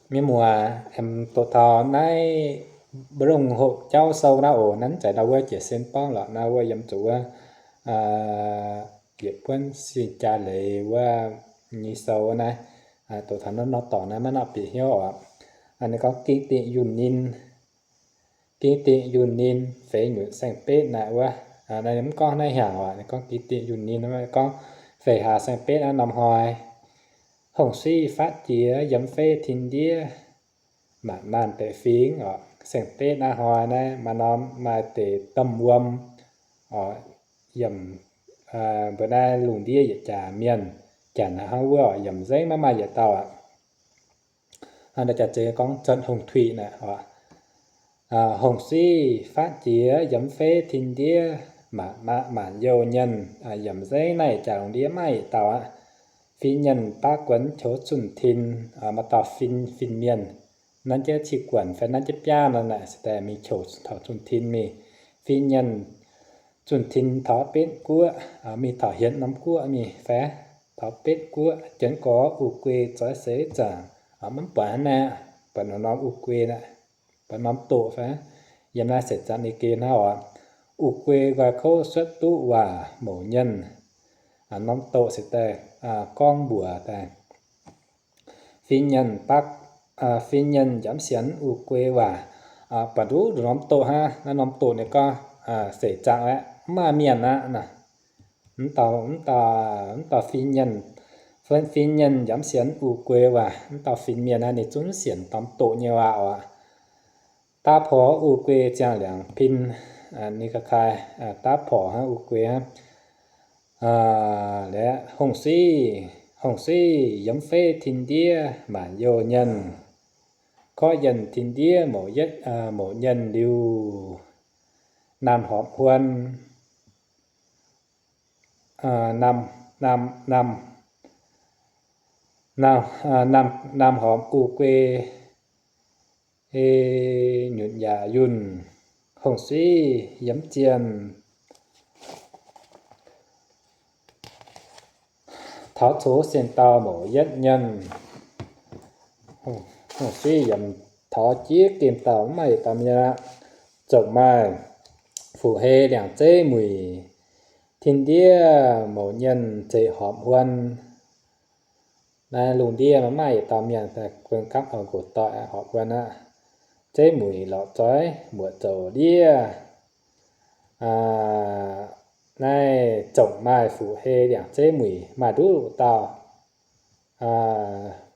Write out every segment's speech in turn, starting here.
Mienh muoz, doqc taux naaiv mbu'ndongx hoqc jauv sou naaiv oc, naaiv mv zeiz ndau wuov jiez sin borngv lorqc, naaiv wuov yiem zuqc wuov yietc buonv sin jaa leiz wuov nyei sou naaiv. Doqc taux naaiv nor dorngc naaiv maiv nor bieqc hnyouv oc. Ninh gorngv ging dingh yunh ninh, ging dingh yunh ninh feix nyutc saeng-betv naaiv wuov. Ninh mv gorngv naaiv hnyangx oc, ninh gorngv ging dingh yunh ninh, gorngv feix hlaax saeng-betv naaiv norm hnoi, hongh siv fatv jiex yiem feiv tin ndiev, maanc maanh deix fingx oc. Saeng-betv naaiv hnoi naaiv maaih norm maaih deix domh wuom oc, yiem mbuo naaiv lungh ndiev yietc jaax mienh, janx hnangv wuov oc, yiem nzengc maiv maaih yietc dauh aqv. Jaax-zeix gorngv cuotv hungh tuiqv naaiv oc. Hongh siv fatv jiex yiem feiv tin ndiev, maanc youh mienh, yiem nzengc naaiv jaax lungh ndiev maaih yietc dauh aqv. Fin-mienh baav guonx qouv zunh tin, maaih dauh fin, fin-mienh nanv jienv cih guonc fai nanv jienv biaav nor naaic, se daaih mingh qouv taux zunh tin mingh. Fin-mienh zunh tin taux betv guoqv, mingh taux hietc norm guoqv mingh fai taux betv guoqv, jienv gorx uv guei zoix seix zaangc, mv buatc hnangv naaiv, buatc norm uv guei naaiv, buatc norm doqc fai. Yiem naaiv seix zaangc ninh geh hnangv oc. Uv guei nqoi kouv suotv duqv waac mouc nyienh, norm doqc se daaih gorngv mbuox daaih. Fin-mienh baav, fin-mienh njamv sienx uv guei waac, buatc nduqc norm doqc hnangv. Naaiv norm doqc ninh gorngv seix zaangc aeqv, mv maaih mienh aqv. Mv dauh, mv dauh, mv dauh fin-mienh, fin-mienh njamv sienx uv guei waac, mv dauh fin-mienh naaiv ninh zungv sienx norm doqc nyei waac oc. Daav porx uv guei ziangh liangx pin, ninh ga'kai, daav porx hnangv uv guei hnangv. Hongh siv, hongh siv yiem feiv tin ndiev maanc youh nyienh, korv yienh tin ndiev mouc nyienh liuz, naamh horpc huon, naamh horpc uv guei, nyutc yaac yunh, hongh siv yiem zienh, taux coqv sienh dauh mouc yietv nyienh. Hongh siv yiem taux jiex gemh dauh mv maaih yietc dauh mienh aqv. Zouc maaih fuqv-hei liangc zeiv muic, tin ndiev mouc nyienh zeiv horpc huon. Naaiv lungh ndiev maiv maaih yietc dauh mienh, guon gapv oix nqox doic horpc huon aqv. Zeiv muic lorqc zoix muoc zouc ndiev. Naaiv zouc maaih fuqv-hei liangc zeiv muic, maaih nduqc dauh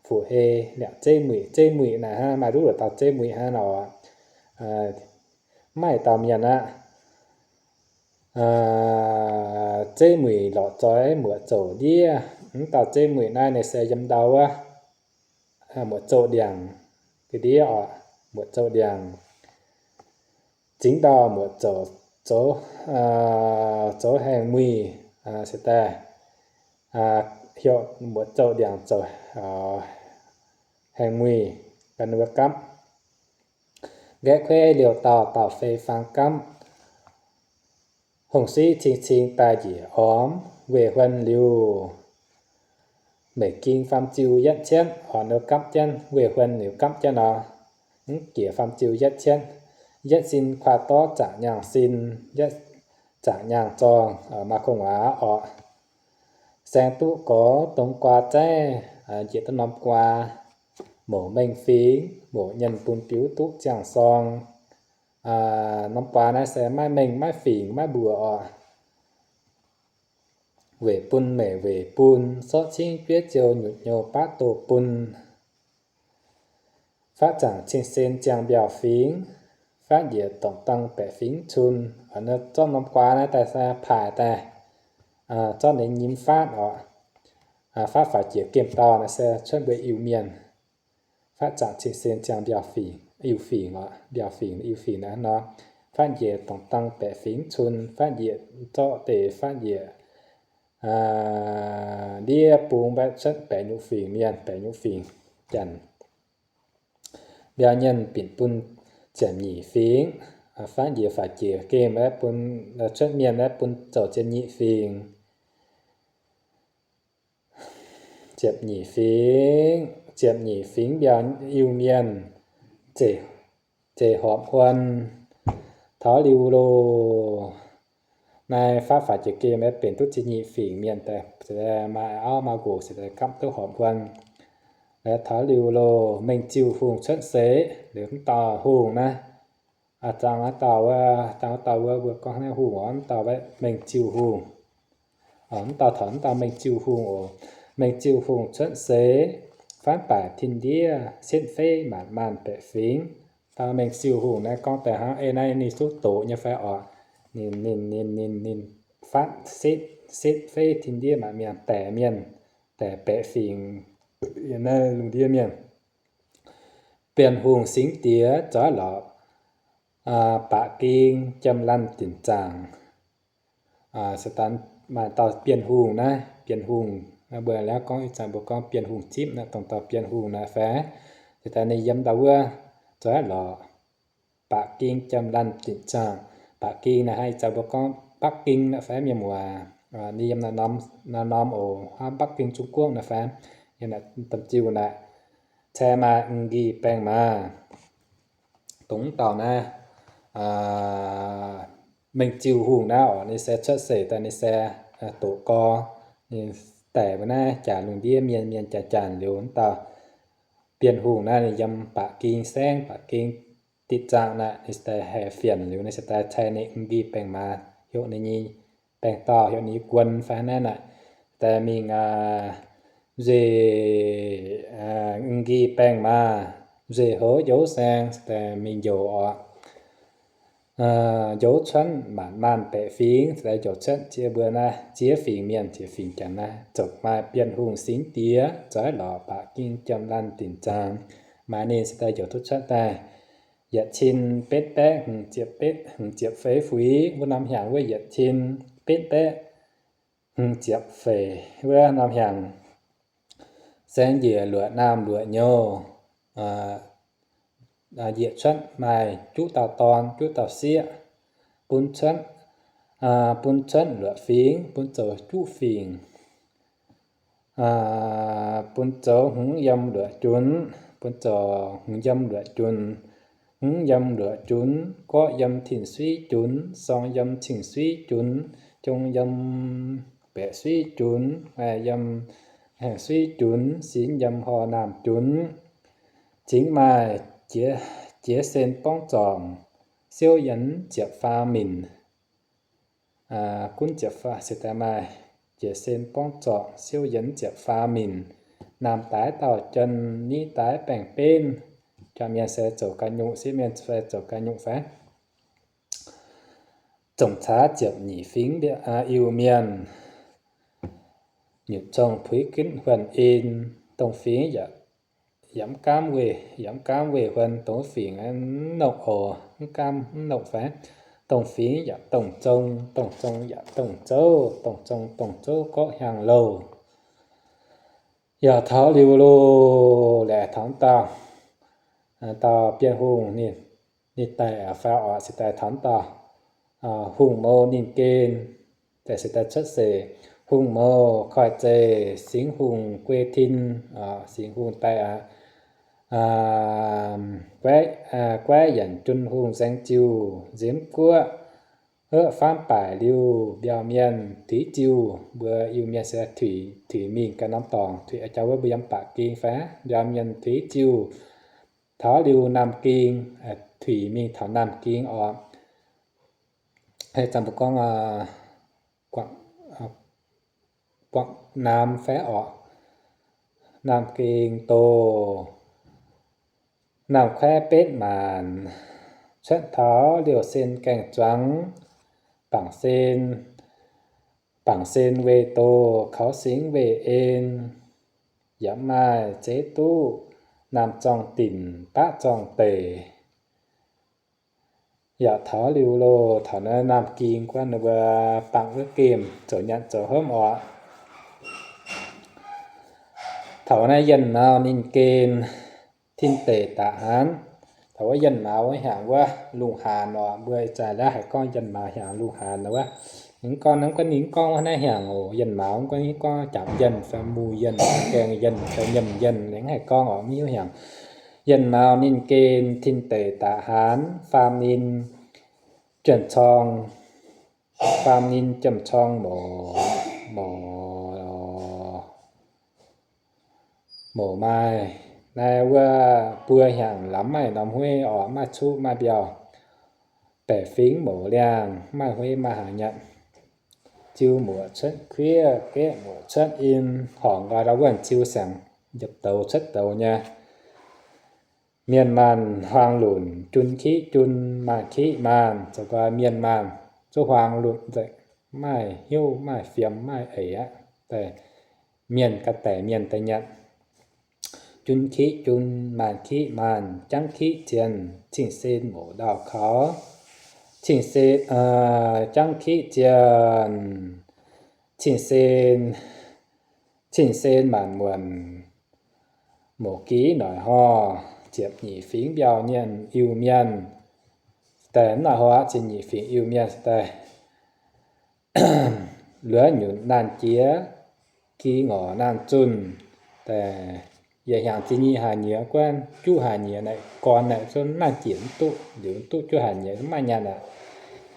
fuqv-hei liangc zeiv muic. Zeiv muic naaiv hnangv, maaih nduqc dauh zeiv muic hnangv nor, mv maaih dauh mienh aqv. Zeiv muic lorqc zoix muoc zouc ndiev. Mv dauh zeiv muic naaiv ninh se yiem ndau wuov, muoc zouc ndiangx, ga'ndiev oc, muoc zouc ndiangx. Zingx ndau muoc zouc, zoux, zoux haengh muic, se daaih heuc muoc zouc ndiangx zoux haengh muic, gan wuov gapv. Nqaeqv kueiv liouh dauh, dauh fei faang gapv. Hongh siv cing-cing daaih njiec ormx weih huon liuz, meic ging faam ziu yietv cietv, horpc wuov gapv jienv, weih huon liuz gapv jienv nor, mv jiex faam ziu yietv cietv. Yietv sin kuaah dorv zaqc nyaangh sin, yietv zaqc nyaangh zorng, maaih gong waac orqc. Saeng duqv gorx dongh guaa zaiv, njiec duqv norm guaa, mouc mengh fingx, mouc nyienh bun biuv duqv ziangh sorng. Norm guaa naaiv se maiv mengh maiv fingx maiv mbuoqc orqc. Weic bun meic weic bun, sortv cingv jueiv ziou nyutc nyou baav doh bun. Fatv zaangc cing-sen ziangh mbiauh fingx, fatv njiec dorngc dang baeqc fingx cun. Zorqv norm guaa naaiv daaih se paaix daaih, zorqv ninh nyim fatv orqc. Fatv faaux jiex gemh dauh naaiv se cuotv mbuo Iu-Mienh. Fatv zaangc cing-sen ziangh mbiauh fingx, Iu-Fingx orqc, mbiauh fingx, Iu-Fingx naaiv nor. Fatv njiec dorngc dang baeqc fingx cun, fatv njiec zorqv deix fatv njiec ndiev bung mbaeqv cuotv baeqc nyuqc fingx mienh, baeqc nyuqc fingx janx. Mbiauh nyienh binc bun ziepc nyeic fingx. Fatv njiec faaux jiex gemh aeqv, bun cuotv mienh aeqv, bun zoux ziepc nyeic fingx. Ziepc nyeic fingx, ziepc nyeic fingx mbiauh Iu-Mienh, zeiz horpc huon taux liuz loh. Naaiv faatv faix jiex gem aeqv, benx duqv ziepc nyeic fingx mienh daaih, maaih auv maaih nqox se daaih gapv duqv horpc huon. Taux liuz loh, Mengh Ziuh Hungh cuotv seix liuz, mv dauh hungh naaiv, zangh wuov dauh wuov, zangh wuov dauh wuov, mbuo gorngv naaiv hungh oc, mv dauh wuov Mengh Ziuh Hungh. Mv dauh taux mv dauh Mengh Ziuh Hungh oc. Mengh Ziuh Hungh cuotv seix, faanv baaic tin-ndiev, setv feiv maanc maanh baeqc fingx. Dauh Mengh Ziuh Hungh naaiv gorngv daaih hnangv, ei naaiv ninh duqv doqc nyei fai oc? Ninh, ninh, ninh, ninh, ninh faanv setv, setv feiv tin-ndiev maanc maanh baeqc mienh, baeqc, baeqc fingx, naaiv lungh ndiev mienh. Bienh Hungh singx diex zoix lorqc, baqc ging jiem laanh dinc zaangc. Se daaih maaih dauh Bienh Hungh naaiv, Bienh Hungh, mbuo laengz gorngv ih zanc mbuo gorngv Bienh Hungh zipv naaiv, dongh dauh Bienh Hungh naaiv fai? Se daaih ninh yiem ndau wuov zoix lorqc, baqc ging jiem laanh dinc zaangc. Baqc ging naaiv hnangv ih zanc mbuo gorngv Bắc Kinh naaiv fai, mienh muoz? Ninh yiem naaiv norm oc, hnangv Bắc Kinh, Trung Quốc naaiv fai, yiem naaiv domh jiu naaiv, cai maaih m'nqih baengh maah. Dongh dauh naaiv Mengh Ziuh Hungh naaiv oc, ninh se cuotv seix daaih, ninh se doqc gau, ninh daic mbuo naaiv jaax lungh ndiev mienh, mienh jaax jaanc liuz, dauh Bienh Hungh naaiv ninh yiem baqc ging saengv, baqc ging dinc zaangc naaiv, ninh se daaih haih fienx liuz, ninh se daaih cai ninh m'nqih baengh maah, heuc ninh nyei baengh dauh, heuc ninh nyei guon fai naaiv naaic, daaih mingh nzueic m'nqih baengh maah, nzueic houv njoux saeng, se daaih mingh njoux oc. Njoux cuotv maanc maanh baeqc fingx, se daaih njoux cuotv ziex mbuo naaiv ziex fingx mienh, ziex fingx janx naaiv, ziouc maaih Bienh Hungh singx diex zoix lorqc, baqc ging jiem laanh dinc zaangc. Maaih ninh se daaih njoux duqv cuotv daaih yietc cin betv baeqv hmz ziepc betv, hmz ziepc feix fuix, wuov norm hnyangx wuov yietc cin betv baeqv hmz ziepc feix wuov norm hnyangx, saeng njiec luoqc naamh luoqc nyouh, njiec cuotv maaih juqv dauh dorn juqv dauh sieqv, bun cuotv, bun cuotv luoqc fingx, bun zoux juqv fingx, bun zoux hmz yiem luoqc junx, bun zoux hmz yiem luoqc junx, hmz yiem luoqc junx, gorqv yiem cing-suiv junx, sorng yiem cing-suiv junx, jong yiem baeqc suiv junx, yiem haengh suiv junx, sinx yiem horh naamh junx. Cingx maaih jiez sen borngv zorngc, siouv yiem ziepc faam minc. Gunv ziepc faam, se daaih maaih jiez sen borngv zorngc, siouv yiem ziepc faam minc. Naamh daaix dauh jien, nyiv daaix baengh benv. Jaa-mienh se zoux ga'nyungc, sieqv mienh se zoux ga'nyungc fai? Zongc caax ziepc nyeic fingx Iu-Mienh, nyutc cong puix ginv huonh en. Dongh fingx yaac mv gaamv weih, yaac mv gaamv weih huonh. Dongh fingx mv nongh oc, mv gaamv mv nongh fai? Dongh fingx yaac dongh zong, dongh zong yaac dongh zouv, dongh zong dongh zouv gorqv hiaangx louh. Yaac taux liuz loh, laeh taux dauh, dauh Bienh Hungh ninh, ninh daaih fai oc, se daaih taux dauh hungh mou ninh gen, daaih se daaih cuotv seix. Hungh mou koiv-zeic, Singx Hungh guei tin, Singx Hungh daaih aqv. Guaiv yienc Jun Hungh saeng-ziuh nzemv guoqv, heuc faanv baaic liuz mbiauh mienh tuix ziuh. Mbuo Iu-Mienh se tuix, tuix mingh ganh norm dorngx, tuix jauv wuov mbuo yiem baqc ging fai mbiauh mienh tuix ziuh. Taux liuz Naamh Ging, tuix mingh taux Naamh Ging oc. Haaix zanc mbuo gorngv Guangc Naamh fai oc. Naamh Ging doh, Naamh Kuaiv betv maanc, cuotv taux Liouh Sen gaeng-zuangx, bangc sen, bangc sen weih doh, kaux singx weih en, yaac maaih zeiv duqv Naamh Zorng Dinc, Baqv Zorng Deic. Yaac taux liuz loh, taux naaiv Naamh Ging guanh ninh mbuo bangc wuov gemh zoux nyanc zoux hopv oc. Taux naaiv Yienh Mauz ninh gen tin deic daaih hnangv. Taux wuov Yienh Mauz wuov hnyangx wuov lungh haanx oc, mbuo ih zanc laav haiz gorngv Yienh Mauz hnyangx lungh haanx wuov. Ninh gorngv, ninh gorngv ninh gorngv naaiv hnyangx oc. Yienh mauz gorngv, ninh gorngv Jaapc Yienh fai Mu Yienh, Gaeng Yienh fai Nyiemc Yienh, ninh haih gorngv oc, mv hiuv hnyangx. Yienh mauz ninh gen tin deic daaih haanz, faam ninh jiem-corng, faam ninh jiem-corng mouz, mouz, mouz maaih naaiv wuov buo hnyangx lamz maaih norm hueiv oc, maaih cuqv maaih mbiauh, baeqc fingx mouz liangh, maaih hueiv maaih haaix nyungc. Ziux muoc cuotv kuiv, gaeqv muoc cuotv in, horngc nqoi ndau wuonh ziux saengx yietc douz cuotv douz nyei. Mienh maanh huaang lunc, jun kiqv jun, maanh kiqv maanh, zoux gau mienh maanh zuqc huaang lunc nzengc, maaih hnyouv maaih fiem maaih eix aqv. Mienh ga'daic mienh daaih nyanc. Jun kiqv jun, maanh kiqv maanh, jangv kiqv zienh, cing-sen mouz ndau kaux. Cing-sen, jangv kiqv zienh, cing-sen, cing-sen maanc muonc, mouz giv noic horh, ziepc nyeic fingx mbiauh nyienh Iu-Mienh. Daaih noic horh ziepc nyeic fingx Iu-Mienh daaih luoqc nyunc naanh jiex, gi ngorc naanh zunh. Daaih yietc hnyangx ziepc nyeic haaix nyiex guonv, juqv haaix nyiex naaic gorn naaic zungv naanh jiex mv duqv, liuz mv duqv juqv haaix nyiex mv maaih nyaanh aqv.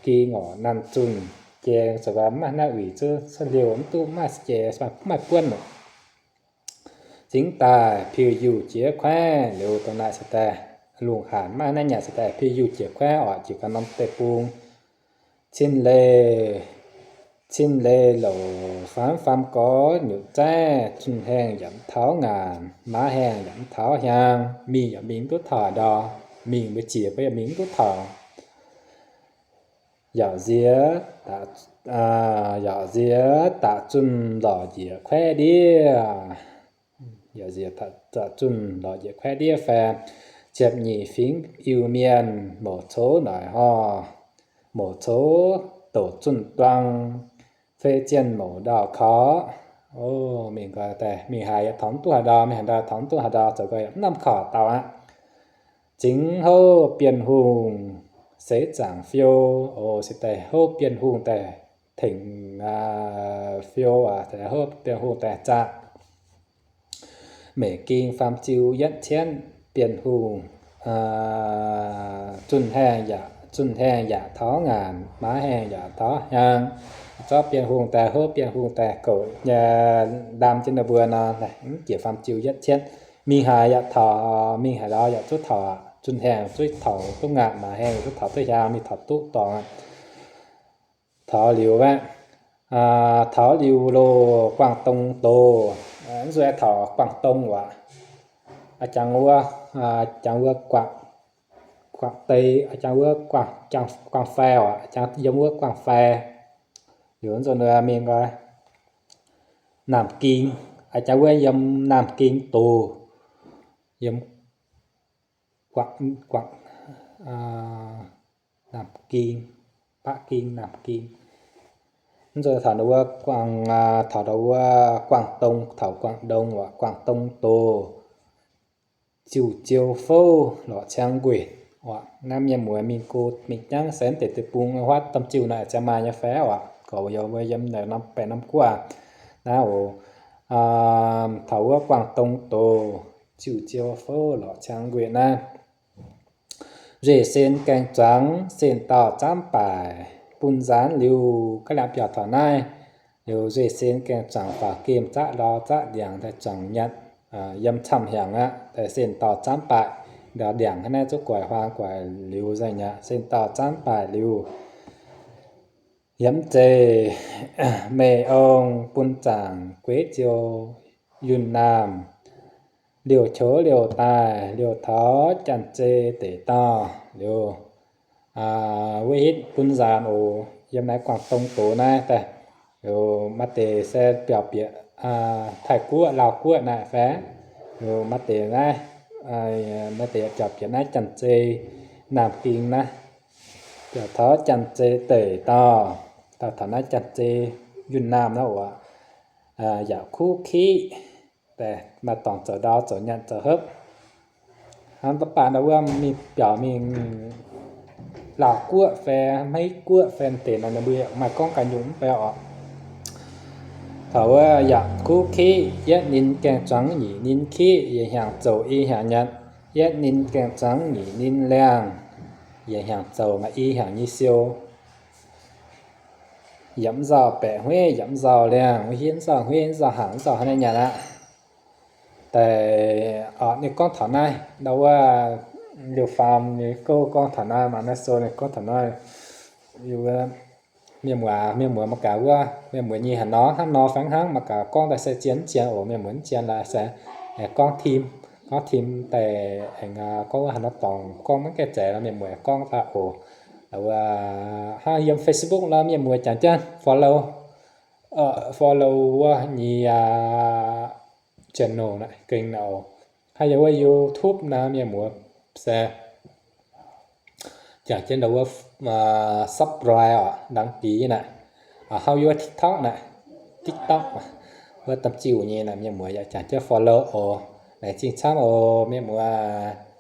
Gi ngorc naanh zunh, jai zoux gau maaih naaiv uix zuqv cuotv liouh mv duqv, maaih jai maaih buonv oc. Zingx daaih piuh-yuh jiex kuaaiv liuz dongh naaic se daaih lungh haanc maaih naaiv nyanc se daaih piuh-yuh jiex kuaaiv oc, jiex gau norm deic-bung. Cin leih, cin leih louc faam faam gorx nyutc zaaiv, zunh haengh yaac mv taux ngaanc, maaz haengh yaac mv taux hiaang, mingh yaac mingh mv duqv taux ndau, mingh mbuo jiex mbuo yaac mingh mv duqv taux. Yaac nziex, yaac nziex daaih zunh lorz njiec kuaaiv ndiev. Yaac nziex daaih zunh lorz njiec kuaaiv ndiev fai, ziepc nyeic fingx Iu-Mienh mouc coux noic horh, mouc coux douc zunh duang, fei zienh mouc ndau kaux. Mingh daaih mingh haaix yaac taux mv duqv haaix ndau, mingh haaix ndau taux mv duqv haaix ndau, zoux gau yaac mv norm kaux dauh aqv. Zingx houv Bienh Hungh seix zaangc fiou, oc, se daaih houv Bienh Hungh daaih tengx fiou, houv Bienh Hungh daaih zaah. Meic ging faam ziu yietv cietv, Bienh Hungh zunh haengh yaac, zunh haengh yaac taux ngaanc, maaz haengh yaac taux hiaang. Zorqv Bienh Hungh daaih, houv Bienh Hungh daaih gouc nyei ndaam jienv ninh mbuo nor, mv jiex faam ziu yietv cietv. Mingh haaix yaac taux, mingh haaix ndau yaac zuqc taux, zunh haengh zuqc taux duqv ngaanc, maaz haengh zuqc taux duqv hiaang, mingh taux duqv dorngx. Taux liuz aqv, taux liuz loh Guangv Dong doz, mv zuqc taux Guangv Dong waac, jangx wuov, jangx wuov Guangv Dei, jangx wuov Guangv Fai waac, jangx yiem wuov Guangv Fai. Liuz nzunc mingh nqoi Naamh Ging, jangx wuov yiem Naamh Ging doz, yiem Guangv, Naamh Ging, Baqv Ging, Naamh Ging. Mv zuqc taux wuov Guangv, taux wuov Guangv Dong, taux Guangv Dong waac, Guangv Dong doz, ziuh ziou fouv lorqc ciang nquenc waac. Naaiv mienh muoz mingh go mingh jangv se deix deic-bung huaav domh ziuh naaic ziangh maah nyei fai waac, gorx-youz mbuo yiem naaiv norm baeqc norm guoqv naaiv oc. Taux wuov Guangv Dong doz, ziuh ziou fouv lorqc ciang nquenc naaiv. Nzueic sen gaeng zuangx, sen dauh zaamv baaic, bun nzaanx liuz ga'naaiv biaux taux naaiv. Liuz nzueic sen gaeng zuangx faaux gemh zaqv ndau zaqv ndiangx daaih zuangx nyanc, yiem camv hnyangx aqv, daaih sen dauh zaamv baaic, ndau ndiangx hnangv naaiv zuqc guaix huaang guaix liuz nzengc aqv, sen dauh zaamv baaic liuz. Yiem zeih meih ong bun zaangc gueix ziou yunh naamh, liouh qouv liouh daaih liouh taux Janx-Zei deic dauh liuz, wuov hitv bun nzaanx oc, yiem naaiv Guangv Dong doz naaiv daaih, liuz maaih deix se biaux bieqc Taiv Guoqv, Laauv Guoqv naaiv fai, liuz maaih deix naaiv, maaih deix biaux bieqc naaiv Janx-Zei, Naamh Ging naaiv, biaux taux Janx-Zei deic dauh, dauh taux naaiv Janx-Zei yunh naamh naaiv oc, yaac kuv kiqv, maaih dorngx zoux ndau zoux nyanc zoux hopv. Hnangv da'baac ndau wuov mingh biaux mingh daauh guoqv fai Meiv Guoqv fai deix nor, ninh mbuo yaac maaih gorngv ganh nyungc mv bei oc. Taux wuov yaac kuv kiqv yietv ninh gaeng zuangx nyic ninh kiqv, yietc hnyangx zoux i hnyangx nyanc. Yietv ninh gaeng zuangx nyic ninh liangh, yietc hnyangx zoux maaih i hnyangx nyei siou. Yietc mv nzauh baeqc hueiv, yietc mv nzauh liangh, wuov hietv nzauh hueiv, nzauh hangc, nzauh hnangv naaiv nyanc aqv. Daaih ninh gorngv taux naaiv ndau wuov liouh faam nyei gouv gorngv taux naaiv, maaih naaiv sou ninh gorngv taux naaiv. Mienh muoz, mienh muoz mangc gaax wuov, mienh muoz nyei haaix nor hnangv nor fai hnangv, mangc gaax gorngv daaih se zien mv zien oc. Mienh muoz mv zien laaix se gorngv tim, gorngv tim daaih aengx gorngv wuov haaix nor dorngx gorngv maiv gaengh zeiz nor, mienh muoz gorngv daaih oc. Hnangv yiem Facebook nor mienh muoz jangx jienv follow, follow wuov nyei channel naaiv gengh naaiv oc. Hnangv yiem wuov YouTube nor mienh muoz se jangx jienv ndau wuov subscribe oc, đăng ký naaiv. Hnangv yiem wuov TikTok naaiv, TikTok wuov da'ziouc nyei naaiv mienh muoz yaac jangx jienv follow oc. Laengz zingh camv oc mienh muoz.